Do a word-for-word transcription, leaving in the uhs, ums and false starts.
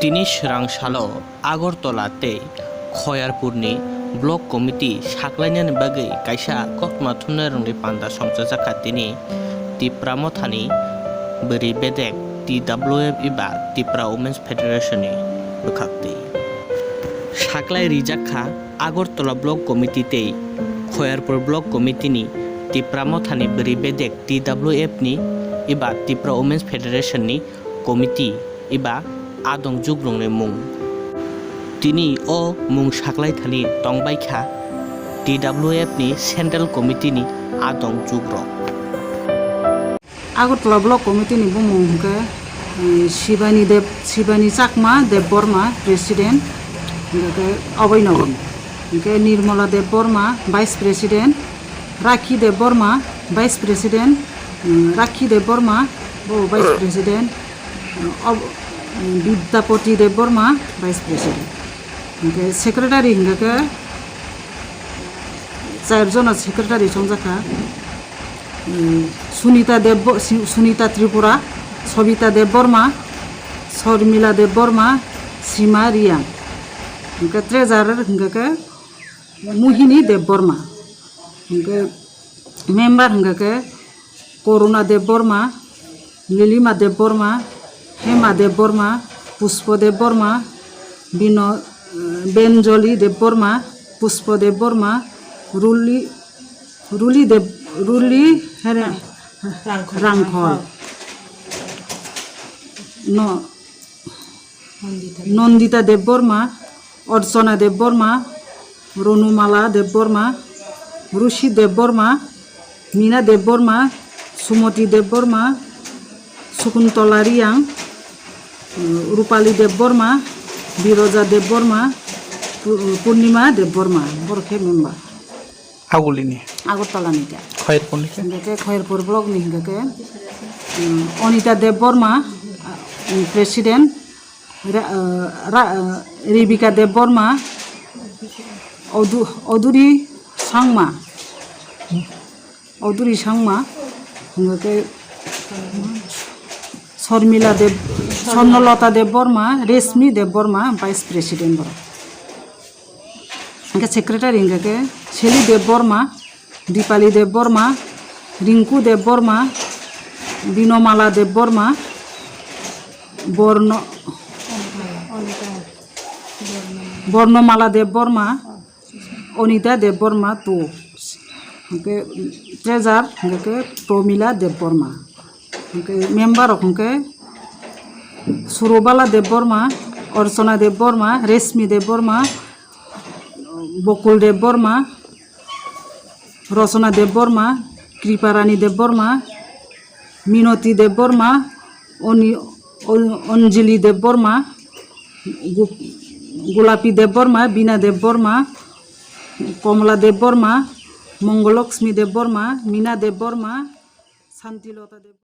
Tini swrang salo Agartala tei Khoyarpurni Block Committee saklainani bagwi kaisa koktwma thumnairokni panda songchajakha tini Tipra Mothani bwrwi bedek T W F eba Tipra Women's Federation ni bwkhaktwi. Saklai rijak kha Agartala Block Committee tei Khoyarpur Block Committee ni Tipra Mothani bwrwi bedek T W F ni eba Tipra Women's Federation ni committee eba adong jugrokni mung. Tini o mung saklai thani tongbai kha T W F ni Central Committee ni adong jugrok. Agartala Block Committee ni bumung hwnkhe, eh, Shibani Deb-, Shibani Chakma Debbarma, President, hwnkhe Oboinogon, hwnkhe Nirmala Debbarma, Vice President, Rakhi Debbarma, Vice President, mm, Rakhi Debbarma, bo Vice President, mm, ob-, mm, Bidyapati Debbarma, Vice President. Hwnkhe Secretary hwnkhe khe char jona Secretary chongjak kha. Mm, Sunita Debbo-, Si-, Sunita Tripura, Sobita Debbarma, Sormila Debbarma, Sima Riang. Hwnkhe Treasurer hwnkhe khe Mohini Debbarma. Hwnkhe member hwnkhe khe Koruna Debbarma, Lilima Debbarma, Hema Debbarma, Puspo Debbarma, Bino-, Benjoli Debbarma, Puspo Debbarma, Ruli, Ruli Deb-, Ruli Here-, Rangkhol. Rangkhol. No, Nandita Debbarma, Archana Debbarma, Ronumala Debbarma, Rusi Debbarma, Mina Debbarma, Sumoti Debbarma, Sukuntola Riang, Rupali Debbarma, Biroja Debbarma, Pu-, Purnima Debbarma, borok khe member. Agulini. Agartala ni khe. Khoyerpur ni khe. Hingke khe Khoyerpur block ni hingke khe, um, Anita Debbarma, uh, President, Ra-, uh, Ra-, uh, Rebecca Debbarma, Odu-, Oduri Sangma, Oduri Sangma, hingke khe Sormila Deb-, Swarnalata Debbarma, Reshmi Debbarma, Vice President borok. Hingke secretary hingke khe Seli Debbarma, Dipali Debbarma, Rinku Debbarma, Binomala Debbarma, Borno-, Bornomala Debbarma, Anita Debbarma two. Hingke treasurer hingke khe Promila Debbarma. Hingke member rok hingke Surobala Debbarma, Archana Debbarma, Reshmi Debbarma, Bokul Debbarma, Rosona Debbarma, Kriparani Debbarma, Minoti Debbarma, Oni-, On-, Onjili Debbarma, Gu-, Gulapi Debbarma, Bina Debbarma, Komla Debbarma, Mongolokshmi Debbarma, Mina Debbarma, Santilota Debbarma.